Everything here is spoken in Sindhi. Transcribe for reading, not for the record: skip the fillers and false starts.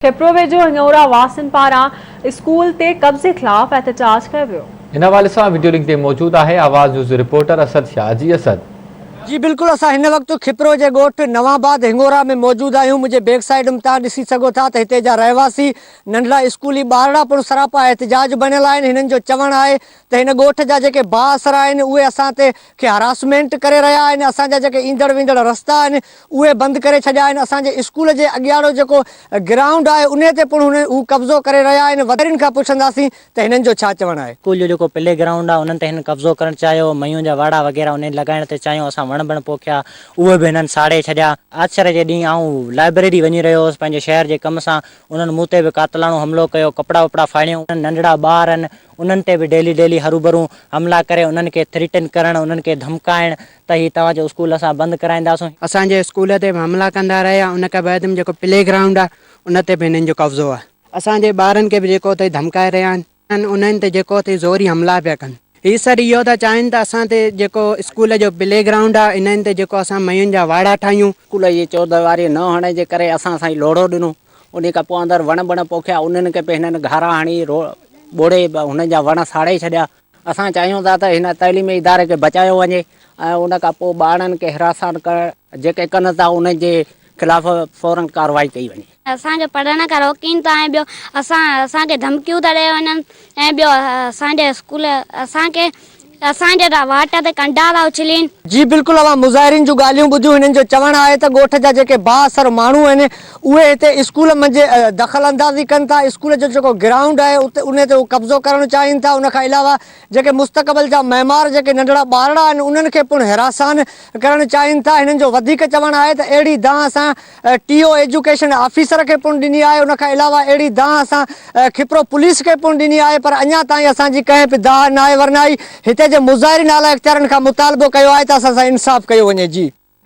کپرو ويجهو هڱورا واسين پاران اسڪول تي قبضي خلاف احتجاج ڪيو ويو. ان حوالي سان وڊيو لنڪ تي موجود آهي آواز نيوز جو رپورٽر اسد شاهه جي اسد. جي بلڪل اسان هن وقت کپرو جي ڳوٺ نوان آباد هڱورا ۾ موجود آهيون منهنجي بيڪ سائيڊ م تهان ڏسي سگهو ٿا ته هتي جا رهواسي ننڍڙا اسڪولي ٻارڙا پڻ سراپا احتجاج بڻيل آهن هنن جو چوڻ آهي ته هن ڳوٺ جا جيڪي بااثر آهن اهي اسان تي کي هراسمينٽ ڪري رهيا آهن اسان جا جيڪي ايندڙ ويندڙ رستا آهن اهي بند ڪري ڇڏيا آهن اسان جي اسڪول جي اڳياڙو جيڪو گرائونڊ آهي انهي تي پڻ هو قبضو ڪري رهيا آهن وڏيرن کان پڇنداسين ته هنن جو ڇا چوڻ آهي. اسڪول جو جيڪو پلي گرائونڊ آهي انهن تي هنن قبضو ڪرڻ چاهيو ميون جا واڙا وغيره انهن لڳائڻ تي چاهيون اسان وڻ بڻ پوکيا اهي به هنن ساڙي ڇڏيا. آچر جي ڏينهن آئون لائبريري وڃي رهيو هوس پنهنجي شهر جي ڪم سان انهن مون تي به قاتلاڻو حملو ڪيو ڪپڙا وپڙا ڦاڙيائون ننڍڙا ٻار آهن انهن تي به ڊيلي ڊيلي هروڀرو حملا ڪري انهن کي ٿريٽن ڪرڻ انهن کي ڌمڪائڻ ته هي توهان جو اسڪول اسان بند ڪرائينداسون. اسان جي اسڪول تي به حملا ڪندا رهيا ان کان بعد ۾ جيڪو پلي گرائونڊ آهي ان تي به هنن جو قبضو آهي. اسان جي ٻارن کي به جيڪو اٿئي ڌمڪائي رهيا آهن انهن تي جيڪو اٿئي زوري حملا پيا ڪن. هي سر اهو ٿا چاهين ته اسان تي جيڪو اسڪول جو پلي گرائونڊ آهي انهن تي جيڪو اسان ميون جا واڙا ٺاهيون. اسڪول جي چوديواري نه هئڻ جي ڪري اسان سائين لوڙهو ڏنو انهي کان پوء اندر وڻ بڻ پوکيا انهن کي به هنن گهارا هڻي ٻوڙي هنن جا وڻ ساڙي ڇڏيا. اسان چاهيون ٿا ته هن تعليمي اداري کي بچايو وڃي ۽ ان کان پوء ٻارڙن کي هراسان ڪرڻ جيڪي ڪن ٿا انهن جي خلاف فورن ڪارروائي ڪئي وڃي. اسان کي پڙهڻ کان روڪين ٿا ۽ ٻيو اسان اسان کي ڌمڪيون ٿا ڏئي وڃن ۽ ٻيو اسان جي اسڪول اسان کي اسان جي واٽ تي ڪنڊا ٿا اڇلين. جي بلڪل اوهان مظاهرين جون ڳالهيون ٻڌيون هنن جو چوڻ آهي ته ڳوٺ جا جيڪي بااثر ماڻهو آهن اهي هتي اسڪول منجهه دخل اندازي ڪن ٿا اسڪول جو جيڪو گرائونڊ آهي اتي انهي تي هو قبضو ڪرڻ چاهين ٿا ان کان علاوه جيڪي مستقبل جا معمار جيڪي ننڍڙا ٻارڙا آهن انهن کي پڻ هراسان ڪرڻ چاهين ٿا هنن جو وڌيڪ چوڻ آهي ته اهڙي دانهن اسان ٽي او ايجوڪيشن آفيسر کي پڻ ڏني آهي ان کان علاوه اهڙي دانهن اسان کپرو پوليس کي پڻ ڏني آهي پر اڃا تائين اسان جي ڪنهن به دانهن ناهي ورنائي هتي جي مظاهرين اعليٰ اختيارين کان مطالبو ڪيو آهي ته اسان سان انصاف ڪيو وڃي جي.